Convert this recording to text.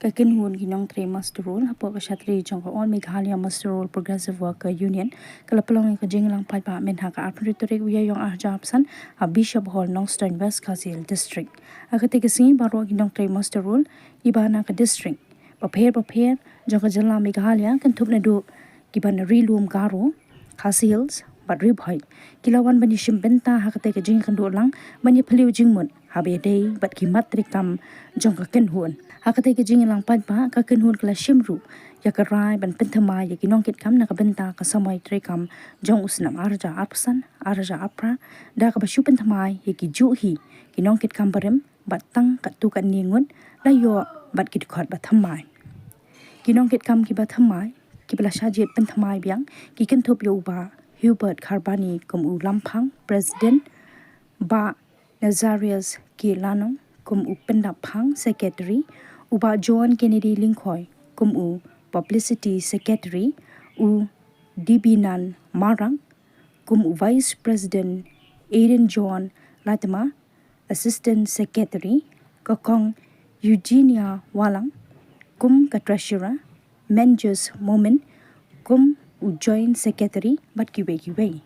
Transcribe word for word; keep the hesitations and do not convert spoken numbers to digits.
Ka kynhun ki nongtrei muster roll hapoh ka shatri jong ka All Meghalaya Muster Roll Progressive Worker Union ka la pynlong ïa ka jingïalang paidbah mynha ka arphew tarik u Ïaïong arhajar arphew san ha Bishop Hall, Nongstoiñ, West Khasi Hills District. Ha katei ka sngi baroh ki nongtrei muster roll kiba na ka district bapher bapher jong ka jylla Meghalaya, kynthup naduh kiba na Ri Lum Garo, Khasi Hills bad Ri Bhoi, ki la wan ban ïashim bynta ha katei ka jingïakynduh lang ban ïaphylliew jingmut haba ïadei bad ki mat treikam jong ka kynhun. Ha katei ka jingïalang paidbah ka kynhun ka la shim ruh ïa ka rai ban pynthymmai ïa ki nongkitkam na ka bynta ka samoi treikam jong u snem arhajar arphew san arhajar arphew phra, da kaba shu pynthymmai ïa ki juh hi ki nongkitkam barim bad tang katto katne ngut la ïoh bad ki dkhot ba thymmai. Ki nongkitkam kiba thymmai kiba la shah jied pynthymmai biang ki kynthup ïa u Bah Hubert Kharbani kum u Lamphang, President, Bah Nazarius K Lanong kum u Pyndapphang, Secretary, u Bah John Kennedy Lyngkhoi kum u Publicity Secretary, u Dibinan Marak kum u Vice President, Aiden John Latma, Assistant Secretary, ka Kong Eugenia Walang kum ka Treasurer, Menjus Momin kum u Joint Secretary bad kiwei kiwei.